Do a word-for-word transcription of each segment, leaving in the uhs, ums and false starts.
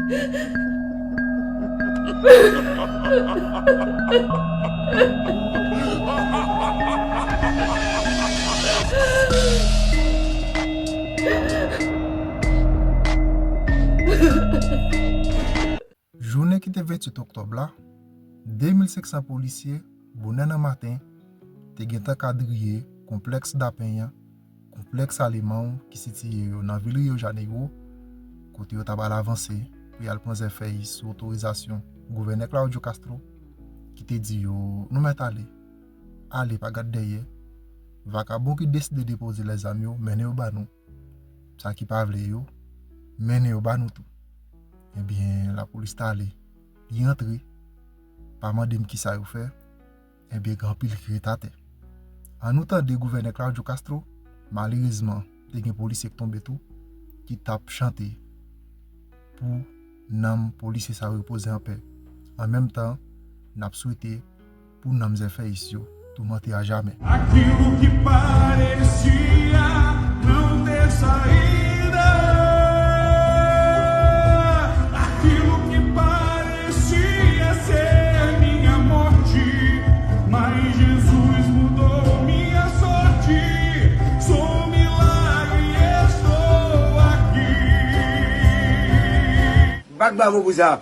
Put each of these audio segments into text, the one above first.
Jounen ki te venntuit oktòb la, de mil senk san polisye, bonè nan maten, te gentan kadriye konplèks Dapen an, konplèks Aleman ki sitiye yo nan vil Rio Janeiro, kote yo t ap al avanse pou y al pran zèfèy sou otorizasyon gouvènè Claudio Castro, ki te di yo, "Nou mèt ale. Ale, pa gad dèyè. Vakabon ki deside depoze lèzam yo, mennen yo ba nou. Sa ki pa vle yo, mennen yo ba nou tou." Ebyen, lapolis t ale. Li antre, pa mande m kisa yo fè. Ebyen, gen anpil ki ret atè. An nou tande gouvènè Claudio Castro, malerezman, te gen polisye k tonbe tou, ki t ap chante pou nanm polisye sa yo repoze anpè. An menm tan, n ap swete pou nanm zèfèyis yo toumante a jamè. Aquilo que parecia não ter saída, aquilo que parecia ser minha morte, mas Jesus mudou minha sorte. Sou milagre, estou aqui. Bat bravo pou sa.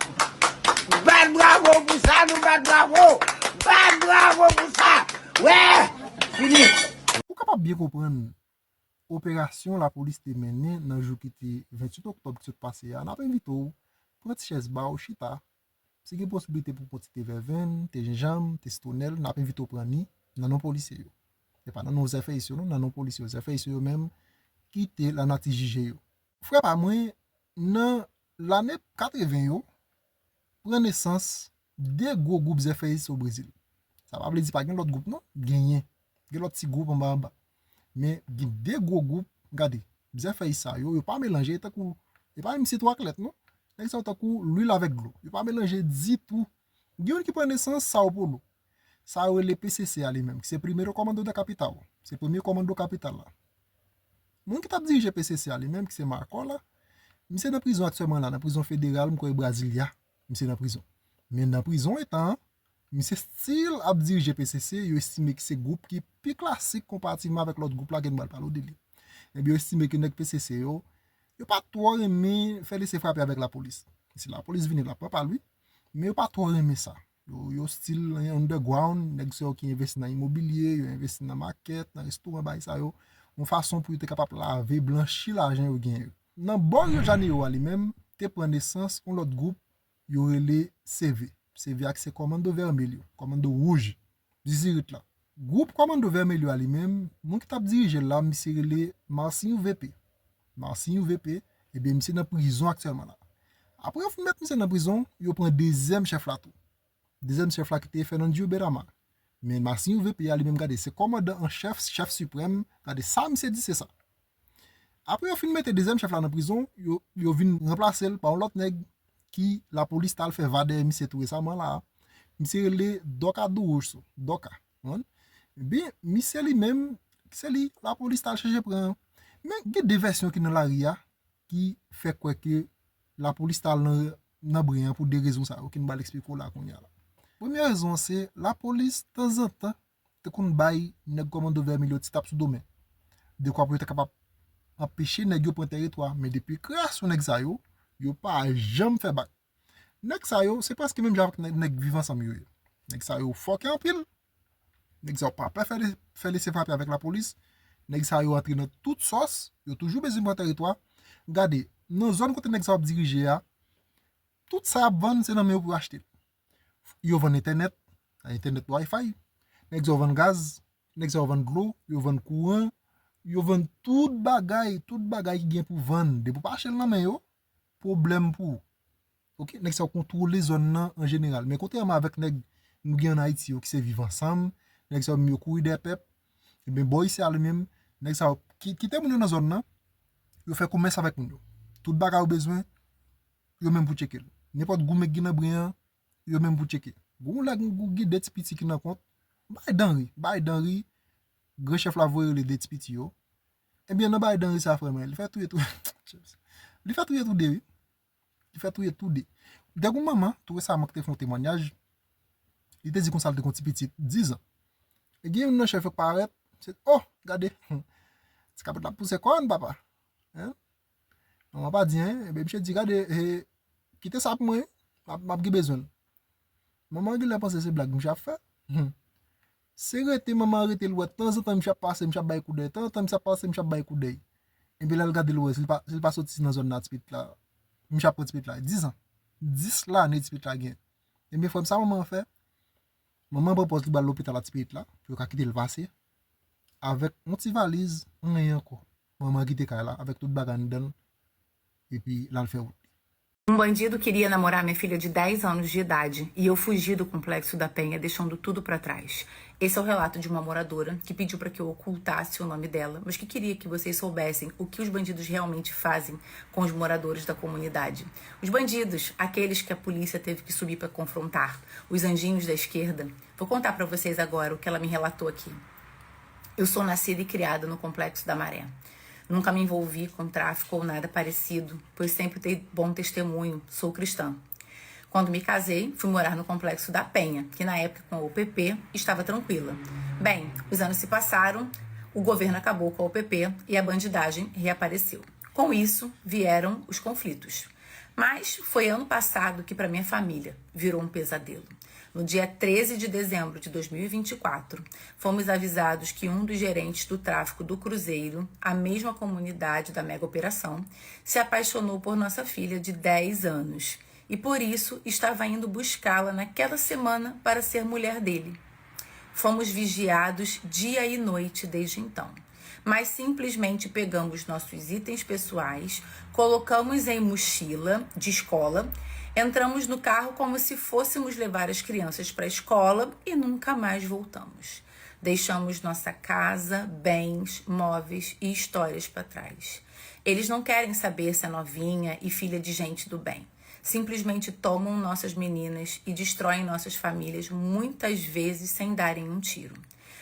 Bat bravo pou sa, nou bat bravo. Bat bravo pou sa. Wè, fini. Ou kapab byen konprann operasyon lapolis te mennen nan jou ki te venntuit oktòb ki sot pase a, n ap envite w pran ti chèz ba w, chita. Si gen posiblite pou pran ti te vèvenn, te jenjanm, te sitwonèl, n ap envite w pran ni nan non polisye yo. E pa nan non zèfèyis yo, non, nan non polisye yo. Zèfèyis yo menm, kite lanati jije yo. Frè pa mwen, nan lane katreven yo, pran nesans de gwo gwoup zèfèyis o Brezil. Sa pa vle di pa gen lòt gwoup, non, genyen. Gen lòt ti gwoup anba anba. Men gen de gwo gwoup, gade, zèfèyis sa yo, yo pa melanje, tankou, e pa menm si twa klèt, non. Nèg sa yo tankou lwil avèk dlo. Yo pa melanje ditou. Gen youn ki pran nesans, Sao Paulo. Sa yo rele P C C a li menm, ki se Primeiro Comando da Capital. Se premye kòmando kapital la. Moun ki t ap dirije P C C a li menm, ki se Marco la, misye nan prizon aktyèlman la, nan prizon federal, m kwè Brasilia, misye nan prizon. Men nan prizon etan an, misye still ap dirije P C C, yo estime ki se gwoup ki pi klasik konparativman avèk lòt gwoup la ke n pral pale w de li. Ebyen, yo estime ke nèg P C C yo, yo pa twò renmen fè lese frape avèk lapolis. Si lapolis vini, l ap pran pa l, wi. Men yo pa twò renmen sa. Yo, yo still underground, nèg sa yo ki envesti nan imobilye, yo envesti nan makèt, nan restoran, bagay sa yo, yon fason pou yo te kapab lave, blanchi lajan yo genyen yo. Nan bò Rio Janeiro a li menm, te pran nesans yon lòt gwoup, yo rele C V. C V a ki se Comando Vermelho, Kòmando Wouj, dizirit la. Gwoup Kòmando Vermelho a li menm, moun ki t ap dirije l la, misye rele Marcinho V P. Marcinho V P, ebyen, misye nan prizon aktyèlman la. Apre yo fin met misye nan prizon, yo pran dezyèm chèf la tou. Dezyèm chèf la ki te Fernandinho Beiramar. Men Marcinho V P a li menm, gade, se kòmandan an chèf, chèf siprèm, gade sa misye di se sa. Apre yo fin mete dezyèm chèf la nan prizon, yo, yo vin ranplase l pa yon lòt nèg ki lapolis t al fè va dèyè misye tou resaman la. Misye rele Doca do Urso, Doca, konprann? Ebyen, misye li menm, se li lapolis t al chèche pran. Men gen de vèsyon ki nan lari a, ki fè kwè ke lapolis t al nan, nan bren an pou de rezon sa yo, ke m pral eksplike w la kounye a la. Premye rezon an se, lapolis, tanzantan, te konn bay nèg Kòmando Vermelho ti tap sou do men. Dekwa pou yo te kapab anpeche nèg yo pran tèritwa. Men depi kreyasyon nèg sa yo, yo pa janm fè bak. Nèg sa yo, se prèske menm jan avèk nèg, nèg Viv Ansanm yo ye. Nèg sa yo fòkè anpil. Nèg sa yo pa pè fè, fè lese frape avèk lapolis. Nèg sa yo antre nan tout sòs. Yo toujou bezwen pran tèritwa. Gade, nan zòn kote nèg sa yo ap dirije a, tout sa y ap vann, se nan men yo pou yo achte l. Yo vann entènèt, entènèt Wi-Fi. Nèg sa yo vann gaz, nèg sa yo vann dlo, yo vann kouran, yo vann tout bagay, tout bagay ki gen pou vann. Depi w pa achte l nan men yo, pwoblèm pou ou. Oke, nèg sa yo kontwole zòn nan an jeneral. Men kontrèman avèk nèg nou gen ann Ayiti yo ki se Viv Ansanm, nèg sa yo menm yo kouri dèyè pèp, ebyen bò isi a li menm, nèg sa yo ki, kite moun yo nan zòn nan, yo fè komès avèk moun yo. Tout bagay yo bezwen, yo menm pou tcheke l. Nenpòt goumen ki gen nan bren an, yo menm pou tcheke. Gon lè gon gen de ti piti ki nan kont, bay danri, bay danri, gran chèf la voye rele de ti piti yo. Ebyen, nan bay danri sa, frè mwen, li fè touye tou, li fè touye tou de, wi. Li fè touye tou de. Gen yon manman, tou resaman, ki te fè yon temwanyaj, li te di konsa, l te gen yon ti pitit, diz an. E gen youn nan chèf yo k parèt, se, oh, gade, ti kapèt la pouse kò n, papa. Hein? Manman pa di anyen, ebyen, misye di, gade, eh, kite sa pou mwen, m ap, m ap gen bezwen l. Manman genlè panse se blag misye ap fè. Hmm. Se rete, manman rete, l wè, tanzantan misye ap pase, misye ap bay koudèy, tanzantan misye ap pase, misye ap bay koudèy. Ebyen, lè l gade, l wè, si l pa, si l pa soti nan zòn nan, ti pitit la, misye ap pran ti pitit la, diz an. Dis lane ti pitit la gen. Ebyen, frè m, sa manman an fè, manman an pran pòz li ba l lopital a ti pitit la, pou yo ka kite l pase, avèk yon ti valiz, anyen ankò. Manman an kite kay la, avèk tout bagay anndan l, epi l al fè wout li. Um bandido queria namorar minha filha de dez anos de idade e eu fugi do complexo da Penha, deixando tudo para trás. Esse é o relato de uma moradora que pediu para que eu ocultasse o nome dela, mas que queria que vocês soubessem o que os bandidos realmente fazem com os moradores da comunidade. Os bandidos, aqueles que a polícia teve que subir para confrontar, os anjinhos da esquerda, vou contar para vocês agora o que ela me relatou aqui. Eu sou nascida e criada no Complexo da Maré. Nunca me envolvi com tráfico ou nada parecido, pois sempre dei bom testemunho, sou cristã. Quando me casei, fui morar no Complexo da Penha, que na época com a U P P estava tranquila. Bem, os anos se passaram, o governo acabou com a U P P e a bandidagem reapareceu. Com isso, vieram os conflitos. Mas foi ano passado que, para minha família, virou um pesadelo. No dia treze de dezembro de dois mil e vinte e quatro, fomos avisados que um dos gerentes do tráfico do Cruzeiro, a mesma comunidade da mega operação, se apaixonou por nossa filha de dez anos e, por isso, estava indo buscá-la naquela semana para ser mulher dele. Fomos vigiados dia e noite desde então. Mas simplesmente pegamos nossos itens pessoais, colocamos em mochila de escola, entramos no carro como se fôssemos levar as crianças para a escola e nunca mais voltamos. Deixamos nossa casa, bens, móveis e histórias para trás. Eles não querem saber se é novinha e filha de gente do bem. Simplesmente tomam nossas meninas e destroem nossas famílias, muitas vezes sem darem um tiro.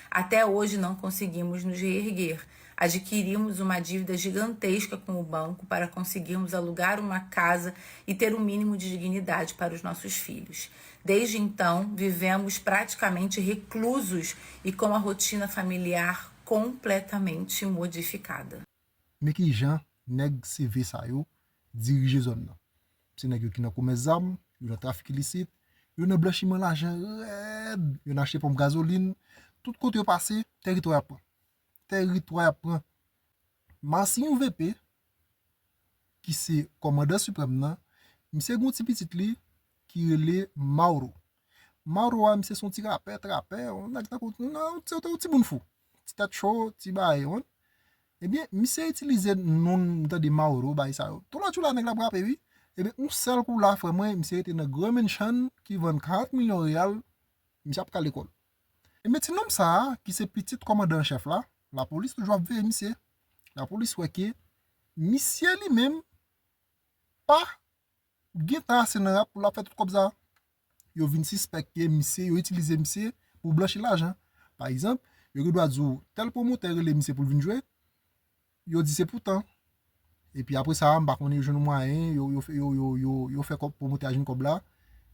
Até hoje não conseguimos nos reerguer. Adquirimos uma dívida gigantesca com o banco para conseguirmos alugar uma casa e ter o mínimo de dignidade para os nossos filhos. Desde então, vivemos praticamente reclusos e com a rotina familiar completamente modificada. Men ki jan nèg seve sa yo dirije zòn nan. Se nèg yo ki nan komès zam, yo nan trafik ilisit, yo nan blanchiman lajan rèd, yo nan achte ponp gazolin. Tout kote yo pase, tèritwa y ap pran. Tèritwa y ap pran. Marcinho V P, ki se kòmandan siprèm nan, misye gen yon ti pitit li ki rele Mauro. Mauro a, misye se yon ti rapè, trapè, yon nèg tankou, yon, yon, yon ti moun fou. Ti tèt cho, ti bagay, yon. Ebyen, misye itilize non m tande Mauro, bagay sa yo. Tou lòt jou la, nèg la ap rape, wi. Ebyen, yon sèl kou la, frè mwen, misye rete nan Gran Mansion ki vann karant milyon reyal, misye ap ka lekòl. Ebyen, ti nonm sa a, ki se pitit kòmandan an chèf la, lapolis toujou ap veye misye. Lapolis wè ke misye li menm pa gen tan ase nan rap pou l ap fè tout kòb sa a. Yo vin sispèk ke misye, yo itilize misye pou blanchi lajan. Pa egzanp, yo gen dwa di w, tèl pwomotè rele misye pou l vin jwe, yo di se pou tan. Epi apre sa, m pa konnen, yo jwenn yon mwayen, yo, yo, fè- yo, yo, yo, yo fè kòb, pwomotè a jwenn kòb la.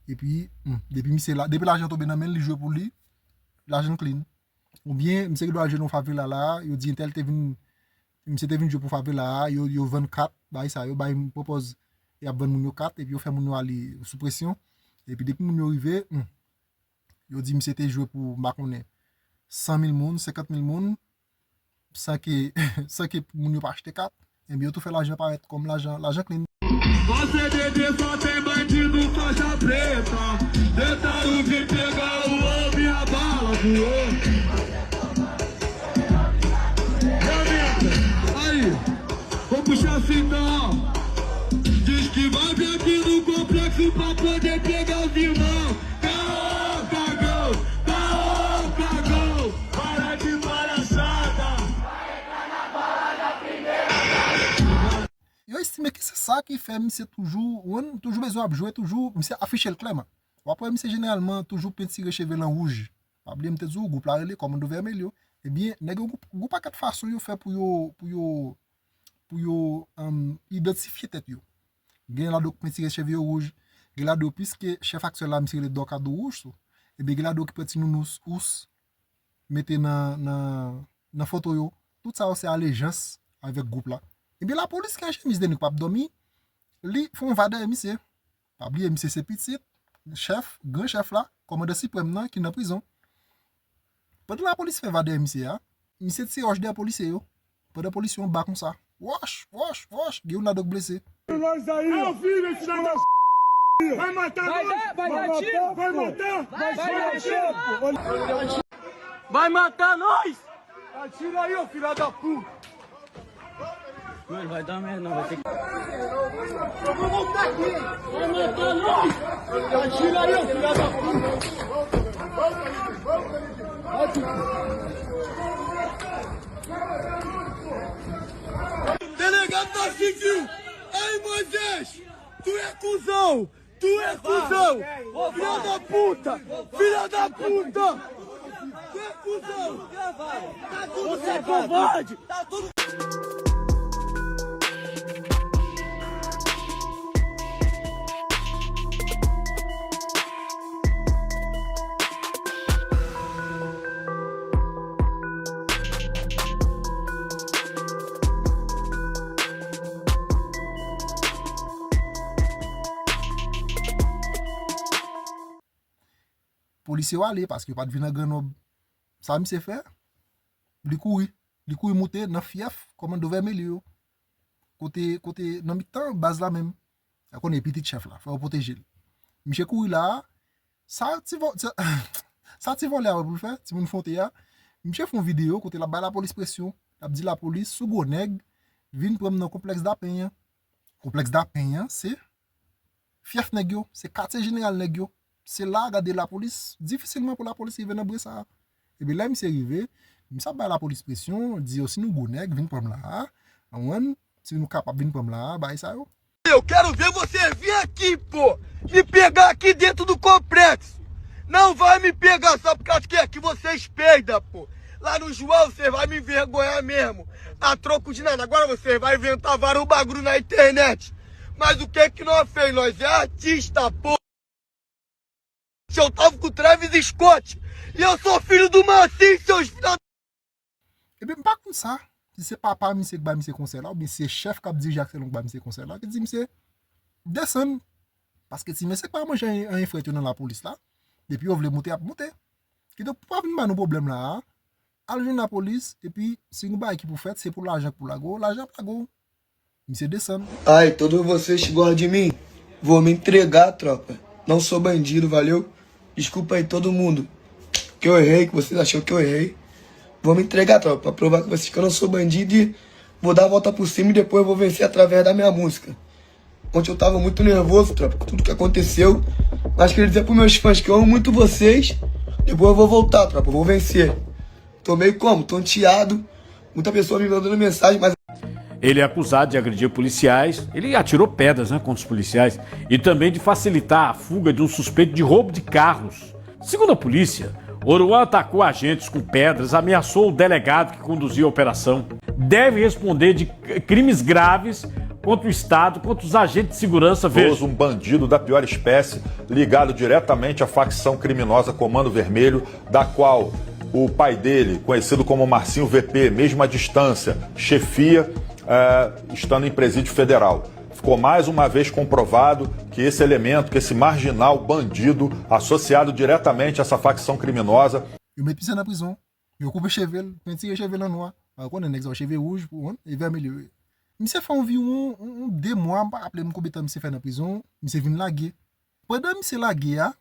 Epi, hmm, depi misye la, depi lajan tonbe nan men l, li jwe pou li, lajan clean. Oubyen, misye gen dwa jwe nan yon favela la, yo di entèl te vin, misye te vin jwe pou favela a, yo, yo vann kat, bagay sa, yo bay pwopòz, y ap vann moun yo kat, epi yo fè moun yo ale sou presyon. Epi depi moun yo rive, hmm, yo di misye te jwe pou, m pa konnen, san mil moun, senkant mil moun, san ke, san ke moun yo pa achte kat, ebyen yo tou fè lajan parèt kòm lajan, lajan clean. Você bebê só tem bandido faixa preta. Tentaram vir pegar o ouro e a bala voou. Aí, vou puxar assim então. Diz que vai vir aqui no complexo pra poder pegar os irmãos. Caô, cagão, caô, cagão. Para de palhaçada. Yo estime ke se sa ki fè misye toujou, ou konn, toujou bezwen ap jwe, toujou, misye afiche l klèman. W ap wè misye jeneralman toujou pentire cheve l an wouj. Pa bliye m te di w, gwoup la rele Kòmando Vermelho. Ebyen, nèg yo gwo, gwo pakèt fason yo fè pou yo, pou yo, pou yo, um, idantifye tèt yo. Gen ladan yo ki pentire cheve yo wouj. Gen ladan yo, piske chèf aktyèl la, misye rele Dòka do Wouj, so. Ebyen, gen ladan yo ki pran ti nounous, ous, mete nan, nan, nan foto yo. Tout sa yo se alejans avèk gwoup la. Ebyen, lapolis ki an chemiz de nwi k p ap dòmi, li fè yon va dèyè misye. Pa bliye, misye se pitit chèf, gran chèf la, kòmandan siprèm nan ki nan prizon. Pandan lapolis fè va dèyè misye a, misye tire wòch dèyè polisye yo. Pandan polisye yo anba konsa. Wòch, wòch, wòch, gen youn ladan yo k blese. Vai matar nós! Vai matar! Vai matar! Vai matar! Vai matar nós! Atira aí, ô filha da puta! Mano, vai dar merda, não, vai ter que. Atira aí, ô filha da puta! Delegado da Civil! Ei, Moisés! Tu é cuzão! Tu é cuzão! Filha da puta! Filha da puta! Tu é cuzão! Tá tudo. Você é covarde! Tá tudo. Polisye yo ale paske yo pa t vin an gran nonb. Sa misye fè? Li kouri. Li kouri moute nan fyèf kòmandan Vèmeli yo. Kote, kote, nan mitan baz la menm. Ou konnen pitit chèf la, fò yo pwoteje l. Misye kouri la a, sa ti vò-, sa, sa ti vòlè a wè pou l fè, timoun fwonte a. Misye fè yon videyo kote l ap bay lapolis presyon, l ap di lapolis, si w gwo nèg, vin pran m nan konplèks Dapen an. Konplèks Dapen an, se fyèf nèg yo, se katye jeneral nèg yo. Se la, gade lapolis, difisilman pou lapolis rive nan bre sa a. Epi lè misye rive, misye ap bay lapolis presyon, di yo, si nou gwo nèg, vin pran m la a, anwann, si nou kapab vin pran m la a, bagay sa yo. Eu quero ver você vir aqui, pô. Me pegar aqui dentro do complexo. Não vai me pegar só porque acha que aqui vocês peidam, pô. Lá no João você vai me envergonhar mesmo. A troco de nada. Agora você vai inventar vários bagulho na internet. Mas o que que nós fez? Nós é artista, pô. Eu tava com o Travis Scott. E eu sou filho do Marcinho, seus filha. Epi m pa konn sa, si se papa misye k bay misye konsèy la, oubyen se chèf k ap dirije aksyon k bay misye konsèy la, ki di misye desann. Paske ti mesye k pa manje anyen, anyen frèt yo nan lapolis la, depi yo vle moute, y ap moute. Kidonk, pou pa vin ba nou pwoblèm la a, al jwenn lapolis, epi si gen yon bagay ki pou fèt, se pou lajan k pou lage w, lajan ap lage w. Misye desann. Ai, todos vocês que gostam de mim, vou me entregar, tropa. Não sou bandido, valeu? Desculpa aí todo mundo que eu errei, que vocês achou que eu errei. Vou me entregar, tropa, pra provar que vocês que eu não sou bandido e vou dar a volta por cima e depois eu vou vencer através da minha música. Ontem eu tava muito nervoso, tropa, com tudo que aconteceu. Mas queria dizer pros meus fãs que eu amo muito vocês. Depois eu vou voltar, tropa, eu vou vencer. Tô meio como? Tonteado. Muita pessoa me mandando mensagem, mas. Ele é acusado de agredir policiais. Ele atirou pedras, né, contra os policiais e também de facilitar a fuga de um suspeito de roubo de carros. Segundo a polícia, Oruan atacou agentes com pedras, ameaçou o delegado que conduziu a operação. Deve responder de crimes graves contra o Estado, contra os agentes de segurança. Veja. Um bandido da pior espécie, ligado diretamente à facção criminosa Comando Vermelho, da qual o pai dele, conhecido como Marcinho V P, mesmo à distância, chefia, eh, estando em presídio federal. Ficou mais uma vez comprovado que esse elemento, que esse marginal bandido associado diretamente a essa facção criminosa. Yo met misye nan prizon, yo koupe cheve l, pentire cheve l an nwa. Ou konnen nèg sa yo cheve wouj pou, e vèmilye yo ye. Misye fè anviwon yon, yon de mwa, m pa raple m konbyen tan misye fè nan prizon, misye vin lage. Pandan misye lage a,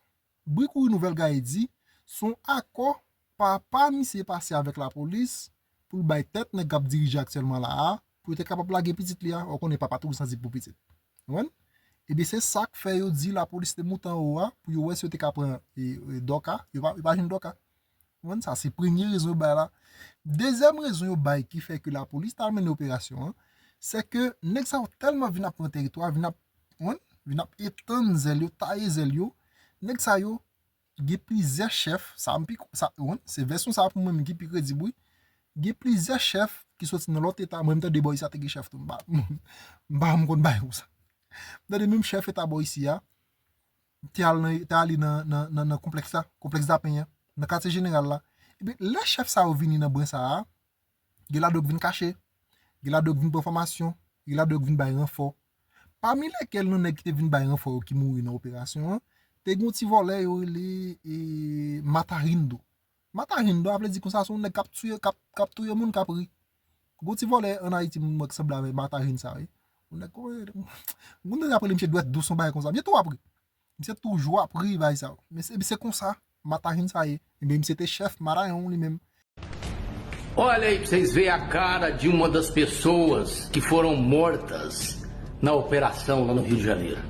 Bri Kouri Nouvèl Gaye di, se yon akò papa misye pase avèk lapolis pou l bay tèt nèg k ap dirije aktyèlman la a, pou yo te kapab lage pitit li a. Ou konnen papa toujou sansib pou pitit. Ou konprann? Ebyen, se sa k fè yo di lapolis te moute anwo a, pou yo wè si yo te ka pran, e, e, Dòka. Yo pa, yo pa jwenn Dòka. Ou konprann? Sa se premye rezon yo bay la. Dezyèm rezon yo bay ki fè ke lapolis ta mennen operasyon an, se ke nèg sa yo tèlman vin ap pran teritwa, vin ap, ou konprann? Vin ap etann zèl yo, taye zèl yo. Nèg sa yo, gen plizyè chèf, sa m pi, sa, ou konprann? Se vèsyon sa pou mwen menm ki pi kredib, wi. Gen plizyè chèf ki soti nan lòt eta, mwen m tande bò isit te gen chèf tou, m pa, m pa janm konn bagay konsa. M tande menm chèf eta bò isi a, te al nan, te ale nan, nan, nan, nan konplèks la, konplèks Dapen an, nan katye jeneral la. Ebyen, lè chèf sa yo vini nan bren sa a, gen ladan yo k vin kache, gen ladan yo k vin pran fòmasyon, gen ladan yo k vin bay ranfò. Pami lèkèl nan nèg ki te vin bay ranfò yo ki mouri nan operasyon an, te gen yon ti vòlè yo rele, e, Matahindo. Matahindo, a vle di konsa, se yon nèg k ap tiye, k ap, k ap touye moun, k ap ri. Gon ti vòlè ann Ayiti, m wè k sanble avèk Matahin sa, wi. Yon nèg, yon nèg ap rele misye dwèt dous, yon bagay konsa. Misye tou ap ri. Misye toujou ap ri, bagay sa yo. Men se, se konsa, Matahin sa ye. Ebyen, misye te chèf Matayon li menm. Olha aí pra vocês verem a cara de uma das pessoas que foram mortas na operação lá no Rio de Janeiro.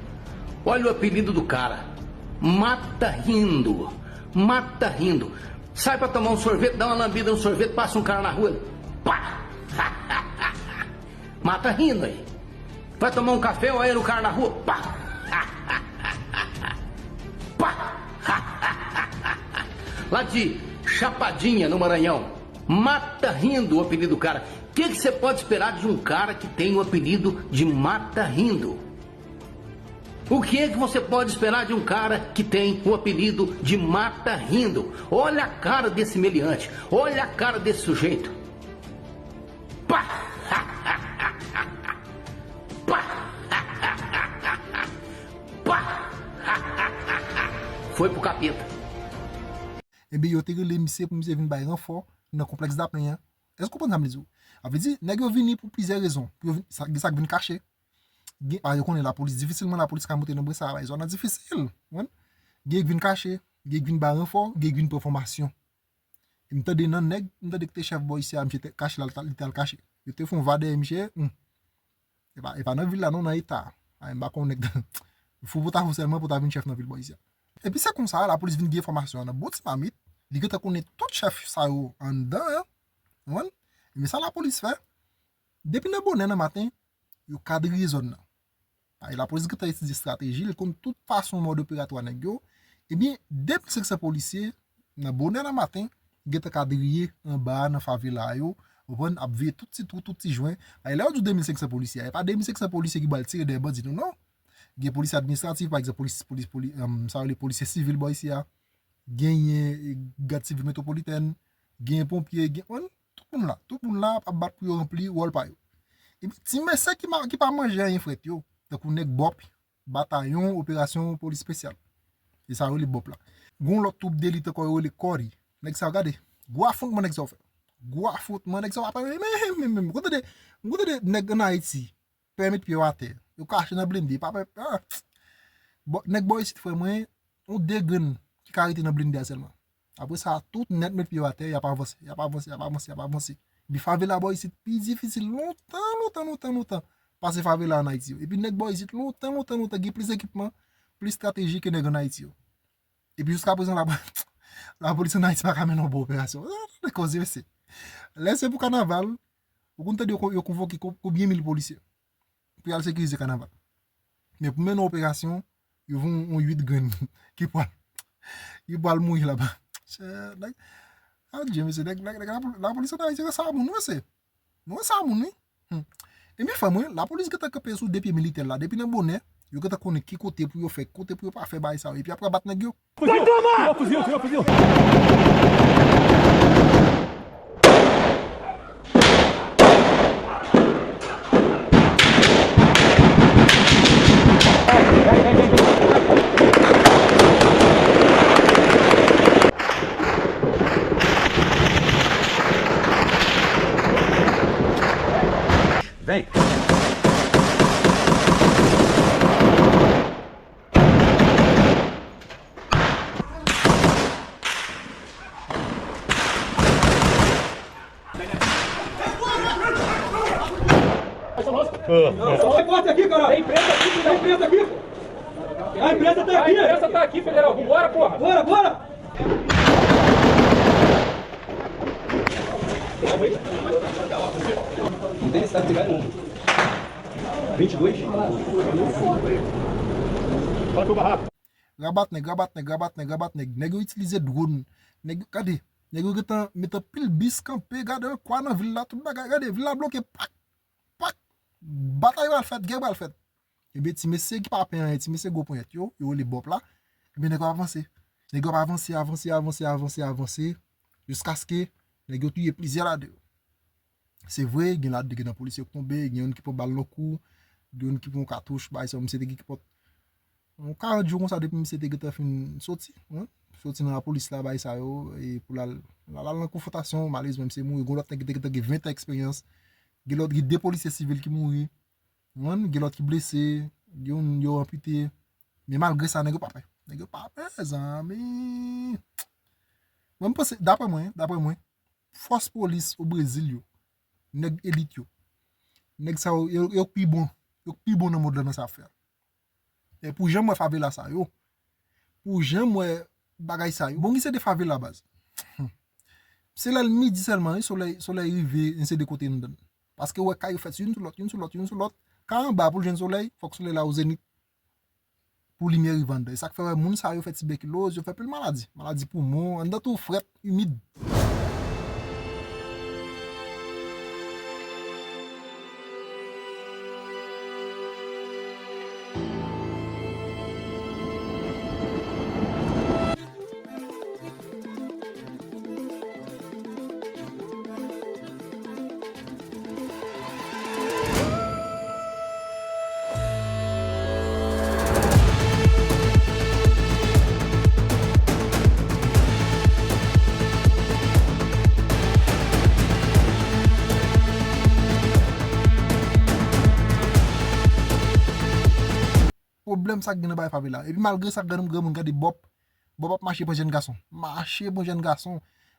Olha o apelido do cara. Mata Rindo. Mata Rindo. Sai pra tomar um sorvete, dá uma lambida no sorvete, passa um cara na rua. Pá! Mata Rindo aí. Vai tomar um café, olha o cara na rua. Pá! Pá! Lá de Chapadinha, no Maranhão. Mata Rindo, o apelido do cara. O que que você pode esperar de um cara que tem o apelido de Mata Rindo? O que que você pode esperar de um cara que tem o apelido de Mata Rindo? Olha a cara desse meliante, olha a cara desse sujeito. Pá! Pá! Pá! Foi pro capeta. Ebyen, yo te rele misye pou misye vin bay ranfò nan konplèks Dapen an. Èske w konprann sa m vle di w? A vle di, nèg yo vini pou plizyè rezon. Pou yo vin, sa, gen sa k vin kache. Gen, a, yo konnen lapolis, difisilman lapolis ka monte nan bren sa a, bay zòn nan difisil. Ou konprann? Gen k vin kache, gen k vin bay ranfò, gen k vin pran fòmasyon. E m tande nan nèg, m tande ki te chèf bò isi a, misye te kache la, li t al kache. Yo te fè yon va dèyè misye, hmm. E pa, e pa nan vil la non, nan eta. A, m pa konn nèg fou pou ta fou sèlman pou ta vin chèf nan vil bò isi a. Epi se konsa, lapolis vin gen enfòmasyon an nan bon ti mamit, li gentan konnen tout chèf sa yo anndan an, ou konprann? Men sa lapolis fè, depi nan bonè nan maten, yo kadriye zòn nan. Ay, lapolis gentan itilize estrateji, li konn tout fason mòd operatwa nèg yo. Ebyen, de mil senk san polisye, nan bonè nan maten, gentan kadriye anba a nan favela yo, ou konprann, ap veye tout ti twou, tout ti jwen. Ay, lè yo di w de mil senk san polisye a, e pa de mil senk san polisye ki pral tire dèyè bandi nou non. Gen polisye administratif, pa egzanp, polis, polis, polis, em, sa yo rele polisye sivil bò isi a. Genyen, e, gad sivil metwopolitèn, genyen ponpye, gen, ou konprann, tout moun la, tout moun la ap bat pou yo ranpli wòl pa yo. Epi ti mesye ki ma-, ki pa manje anyen frèt yo, tankou nèg bòp, batayon operasyon polis espesyal. E sa yo rele bòp la. Gon lòt twoup delit ankò yo rele Kòri. Nèg sa yo gade, gwo afwontman nèg sa yo fè. Gwo afwontman nèg sa yo ap, men, men, men, men, m konn tande, m konn tande nèg ann Ayiti pè met pye yo atè. Yo kache nan blende, pa pè, ah. Bon, nèg bò isit, frè mwen, yon de grenn ki ka rete nan blende a sèlman. Apre sa, tout nèt met pye yo atè, y ap avanse, y ap avanse, y ap avanse, y ap avanse. Epi favela bò isit pi difisil lontan, lontan, lontan, lontan pase favela ann Ayiti yo. Epi nèg bò isit lontan, lontan, lontan gen plis ekipman, plis estrateji ke nèg ann Ayiti yo. Epi jiska prezan, la, lapolis ann Ayiti pa ka mennen yon bon operasyon. Ah, tande koze, mesye. Lè se pou kanaval, ou konn tande yo, yo konvoke ko-, konbyen mil polisye pou y al sekirize kanaval. Men pou mennen operasyon, yo voye yon uit grenn ki pral, ki pral mouri laba. Chè, nèg, adye, mesye, nèg, nèg, nèg, lapo-, lapolis ann Ayiti ranse moun, wi, mesye. Nou ranse moun, wi. Hmm. Ebyen, frè mwen, lapolis gentan kanpe sou de pye militè la. Depi nan bonè, yo gentan konnen ki kote pou yo fè, kote pou yo pa fè bagay sa yo. Epi apre bat nèg yo. Fuzil! Toma! Fuzil, fuzil, fuzil! Vem! Sai corte aqui, caralho! Tem preto aqui, tem preto aqui! A imprensa tá aqui! A imprensa tá aqui, federal! Vambora, porra! Bora, bora! Não tem necessidade de pegar, não. Vinte e dois? Fala com o barraco. Rabat nèg, rabat nèg, rabat nèg, rabat nèg. Nèg yo itilize dwòn. Nèg yo, gade, nèg yo gentan met anpil bis kanpe, gade, kwa nan vil la, tout bagay, gade, vil la bloke, pak, pak. Batay pral fèt, gè pral fèt. Ebyen, ti mesye ki pa pè anyen, ti mesye gwo ponyèt yo, yo rele Bòp la, ebyen, nèg yo avanse. Nèg yo ap avanse, avanse, avanse, avanse, avanse, jiskaske nèg yo touye plizyè ladan yo. Se vre, gen ladan, gen nan polisye ki tonbe, gen youn ki pran bal nan kou, gen youn ki pran katouch, bay sa, misye te gen ki pot yon karant jou konsa depi misye te gentan fin soti, wi. Soti nan lapolis la, bay sa yo, e pou l al, l al nan konfwontasyon, malerezman, misye mouri. Gen lòt nèg ki te gentan gen ven tan eksperyans. Gen lòt, gen de polisye sivil ki mouri. Wi, gen lòt ki blese, gen youn yo anpite. Men malgre sa, nèg yo pa pè. Nèg yo pa pè, zanmi. Mwen, m panse, daprè mwen, daprè mwen, fòs polis o Brezil yo, nèg elit yo, nèg sa yo, yo, yo pi bon, yo pi bon nan mond lan nan sa fè a. E pou jan m wè favela sa yo, pou jan m wè bagay sa yo, bon, ki se de favela baz. Se lè l midi sèlman, wi, solèy, solèy rive, yon se de kote anndan. Paske w wè kay yo fèt youn sou lòt, youn sou lòt, youn sou lòt. Kay anba pou l jwenn solèy, fòk solèy la o zenit. Pou limyè rive anndan. E sa k fè wè moun sa yo fè tibèkiloz, yo fè pil maladi. Maladi poumon, anndan tou frèt, imid. Pwoblèm sa k gen nan bagay favela. Epi malgre sa, granmoun, granmoun gade Bòp. Bòp ap mache pran jèn gason. Mache pran jèn gason.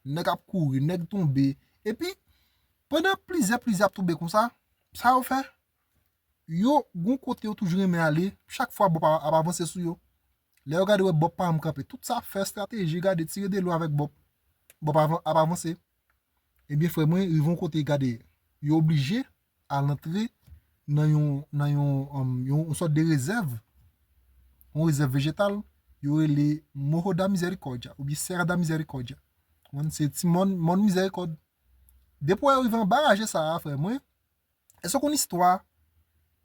Nèg ap kouri, nèg tonbe. Epi, pandan plizyè, plizyè ap tonbe konsa, sa yo fè? Yo, gon kote yo toujou renmen ale, chak fwa Bòp ap, ap avanse sou yo. Lè yo gade wè Bòp pa janm kanpe. Tout sa ap fè estrateji, gade tire de lwen avèk Bòp. Bòp ap, ap avanse. Ebyen, frè mwen, rive yon kote, gade, yo oblije al antre nan yon, nan yon, um, yon, yon sòt de rezèv, yon rezèv vejetal, yo rele Morro da Misericórdia, oubyen Serra da Misericórdia. Ou konprann? Se ti mòn, mòn Mizèrikòd. Depi w rive anba raje sa a, frè mwen, èske w konn istwa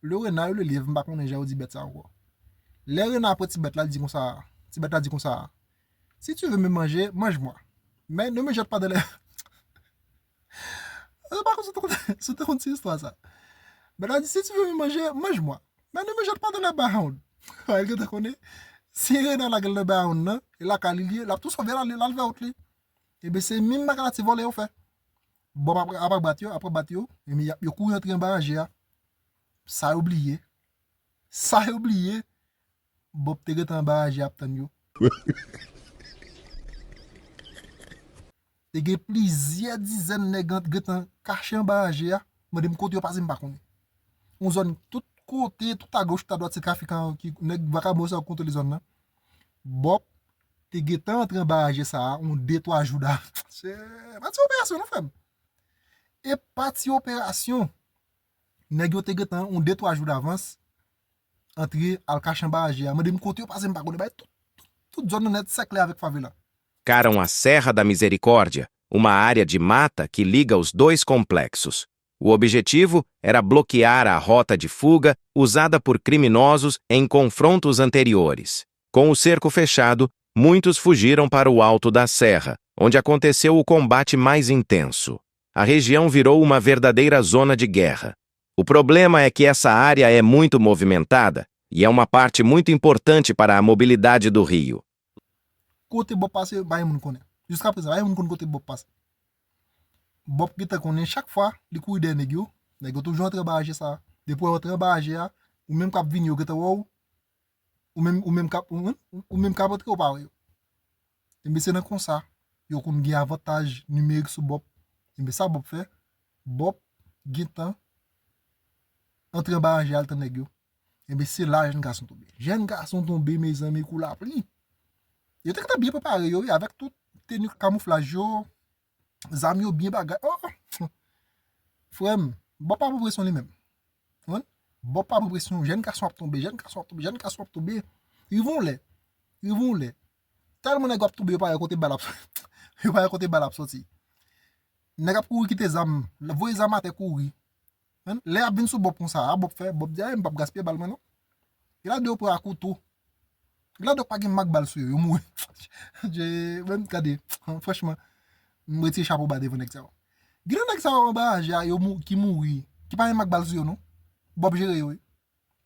le renard et le lièvre, m pa konnen jan yo di bèt sa ankò. Lè rena pran ti bèt la, li di konsa, ti bèt la di konsa, si tu veux me manger, mange-moi. Mais ne me jette pas dans les... Mwen pa konn si w te konn, si w te konn ti istwa sa. Bèt la di, si tu veux me manger, mange-moi. Mais ne me jette pas dans les bas-ondes. Li gentan konnen, si rena lage l nan bas-ondes nan, e lakay li li ye, l ap tou sove l ale, l al fè wout li. Ebyen, se menm bagay la ti vòlè yo fè. Bòp ap, ap bat yo, ap bat yo, ebyen, y ap, yo kouri antre anba raje a. Sa yo bliye. Sa yo bliye. Bòp te gentan anba raje a ap tann yo. Te gen plizyè dizèn nèg ant gentan kache anba raje a. Mande m kote yo pase, m pa konnen. Yon zòn tout kote, tout agoch, tout adwat, se trafikan yo ki, nèg vakabon sa yo k kontwole zòn nan. Bòp te gentan antre anba raje sa a, yon de twa jou davans. Se pa ti operasyon non, frè m. E pa ti operasyon. Nèg yo te gentan yon de twa jou davans antre al kache anba raje a. Mande m kote yo pase, m pa konnen. Bay tout, tout, tout zòn nan nèt sèkle avèk favela. Chegaram à Serra da Misericórdia, uma área de mata que liga os dois complexos. O objetivo era bloquear a rota de fuga usada por criminosos em confrontos anteriores. Com o cerco fechado, muitos fugiram para o alto da serra, onde aconteceu o combate mais intenso. A região virou uma verdadeira zona de guerra. O problema é que essa área é muito movimentada e é uma parte muito importante para a mobilidade do rio. Kote Bòp pase, pa gen moun konnen. Jiska prezan, pa gen moun konn kote Bòp pase. Bòp gentan konnen chak fwa li kouri dèyè nèg yo, nèg yo toujou antre anba raje sa a. Depi w antre anba raje a, ou menm k ap vini, yo gentan wè w. Ou menm, ou menm k ap, ou, ou menm k ap antre, ou pa wè yo. Ebyen, se nan konsa, yo konn gen avantaj nimerik sou Bòp. Ebyen, sa Bòp fè? Bòp gentan antre anba raje a al tann nèg yo. Ebyen, se la jèn gason tonbe. Jèn gason tonbe, mezanmi, kou lapli. Yo te gentan byen prepare yo, wi, avèk tout teni kamouflaj yo, zam yo byen bagay. Oh! Frè m, Bòp pa pran presyon li menm. Ou konprann? Bòp pa pran presyon, jèn gason ap tonbe, jèn gason ap tonbe, jèn gason ap tonbe. Rive yon lè, rive yon lè. Tèlman nèg yo ap tonbe, yo pa wè kote bal ap, yo pa wè kote bal ap soti. Nèg ap kouri kite zam, voye zam atè kouri. Lè y ap vin sou Bòp konsa, a Bòp fè, Bòp di, "Ay, m p ap gaspiye bal mwen non." Gen ladan yo pran ak kouto. Gen ladan yo pa gen mak bal sou yo, yo mouri. Je, menm gade, franchman, m retire chapo ba devan nèg sa yo. Gen nèg sa yo anba raje a, yo mou, ki mouri, ki pa gen mak bal sou yo, non. Bob jere yo, wi.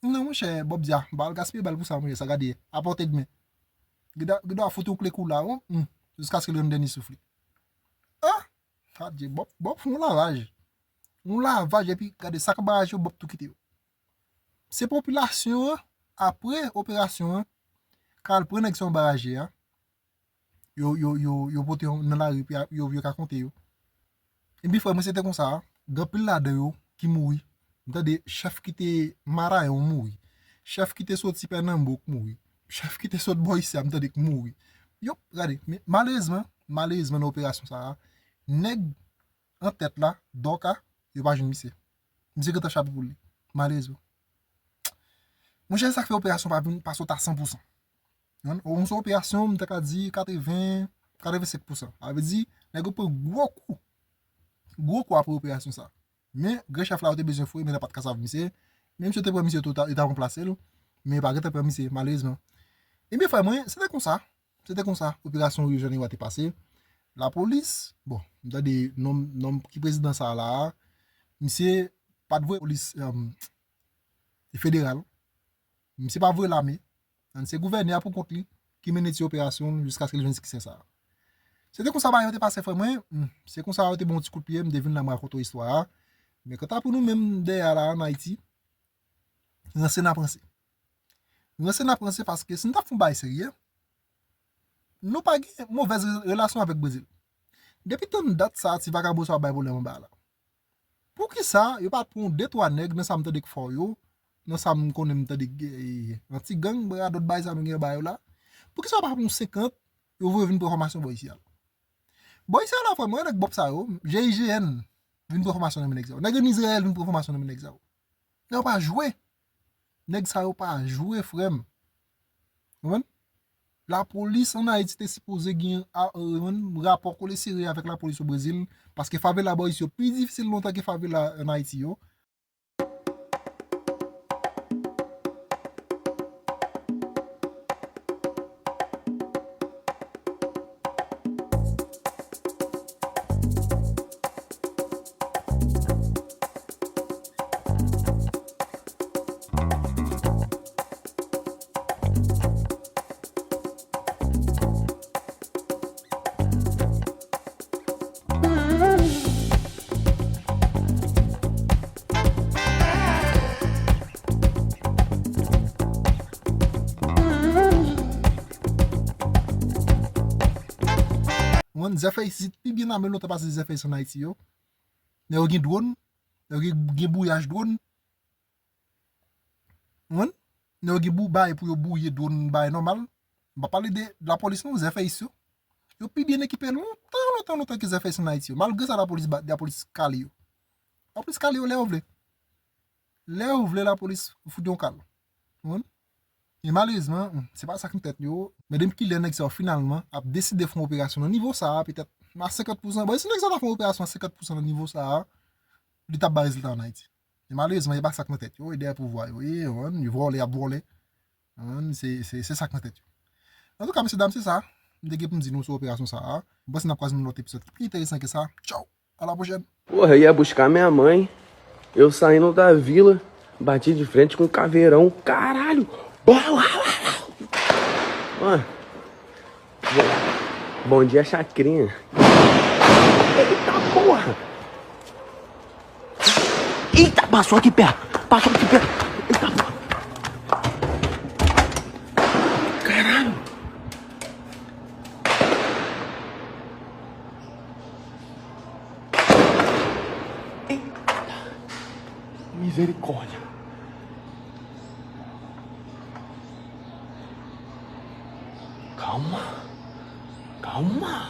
Non, monchè, Bob di, a, m pa al gaspiye bal pou sa, monchè, sa gade, a pòte de men. Gen dwa, gen dwa fout yon kle kou la, wi, hmm, jiskaske l rann dènye souf li. Ah! Adye, Bob, Bob fè yon lavaj. Yon lavaj, epi gade, sa k anba raje yo, Bob tou kite yo. Se popilasyon an, apre operasyon an, k al pran nèg sa yo anba raje a, yo, yo, yo, yo pote yo nan lari, epi yo, yo ka konte yo. Epi frè mwen, se te konsa, gen anpil ladan yo ki mouri. M tande chèf ki te Marayon mouri. Chèf ki te soti Pènanbok mouri. Chèf ki te sot bò isi a, m tande k mouri. Yo, gade, men malerezman, malerezman nan operasyon sa a, nèg an tèt la, Dòka, yo pa jwenn misye. Misye gentan chape pou li, malerezman. Monchè, sa k fè operasyon pa vin, pa sot a san pou san. Yon, yon sou operasyon, m ta ka di katreven, katrevensenk pou san. Sa vle di, nèg yo pran gwo kou. Gwo kou apre operasyon sa. Men, gran chèf la, yo te bezwen fouye, men nan pa t ka save misye. Men misye te pran misye tou, ta, yo ta ranplase l. Men yo pa gentan pran misye, malerezman. Ebyen, frè mwen, se te konsa. Se te konsa, operasyon Rio Janeiro a te pase. Lapolis, bon, m tande nonm, nonm ki prezidan sa a la a, misye pa t voye polis, em, federal. Misye pa voye lame. Se gouvènè a pou kont li ki mennen ti operasyon l jiskaske l jwenn siksè sa a. Se te konsa bagay yo te pase, frè mwen. Hmm, se konsa yo te ban yon ti kout pye, m te vin la, m rakonte w istwa a. Men kanta pou nou menm dèyè a la, ann Ayiti, ranse n ap ranse. Ranse n ap ranse paske si n t ap fè yon bagay serye, nou pa gen movèz re-, relasyon avèk Brezil. Depi tann dat sa a, ti vagabon sa yo bay pwoblèm anba la. Poukisa yo pa pran de twa nèg nan sa m tande k fò yo, nan sa m konnen m tande, eh, anti gang, radòt bagay sa nou gen anba yo la? Poukisa yo pa pran senkant, yo voye vin pran fòmasyon bò isi a la? Bò isi a la, frè mwen, nèg Bob sa yo, G I G N, vin pran fòmasyon nan men nèg sa yo. Nèg ann Izrayèl vin pran fòmasyon nan men nèg sa yo. Nèg yo pa jwe. Nèg sa yo pa jwe, frè m. Konprann? Lapolis ann Ayiti te sipoze gen a, e, konprann, rapò kole sere avèk lapolis o Brezil, paske favela bò isi yo pi difisil lontan ke favela ann Ayiti yo. Mwen, zèfè isit pi byen ame lontan pase zèfè isit ann Ayiti yo. Nèg yo gen dwòn, nèg yo gen, gen bouyaj dwòn. Konprann? Nèg yo gen bou-, bagay pou yo bouye dwòn, bagay nòmal. M pa pale de lapolis non, zèfè isit yo. Yo pi byen ekipe lontan, lontan, lontan ke zèfè isit ann Ayiti yo. Malgre sa, lapolis ba, lapolis kale yo. Lapolis kale yo lè yo vle. Lè yo vle, lapolis fout yon kal. Konprann? E malerezman, hmm, se pa sa k nan tèt yo. Men depi kilè nèg sa yo finalman ap deside fè yon operasyon nan nivo sa a, petèt a senkant pou san. Bon, si nèg sa ta fè yon operasyon a senkant pou san nan nivo sa a, li t ap bay rezilta ann Ayiti. E malerezman, e pa sa k nan tèt yo, e dèyè pouvwa yo ye, konprann, yo vòlè, y ap vòlè. Konprann, se, se, se sa k nan tèt yo. Antouka, mesye dam, se sa m te gen pou m di nou sou operasyon sa a. M panse n ap kwaze nan lòt epizòd ki pi enteresan ke sa. Tchaw! A la pwochèn! Porra, e a buscar minha mãe. Eu saindo da vila, bati de frente com o caveirão. Caralho! Bau, bau, bau, bau. Mano, bom, bom dia, chacrinha. Eita porra! Eita, passou aqui perto. Passou aqui perto. Eita porra! Caralho! Eita! Misericórdia! Calma! Calma!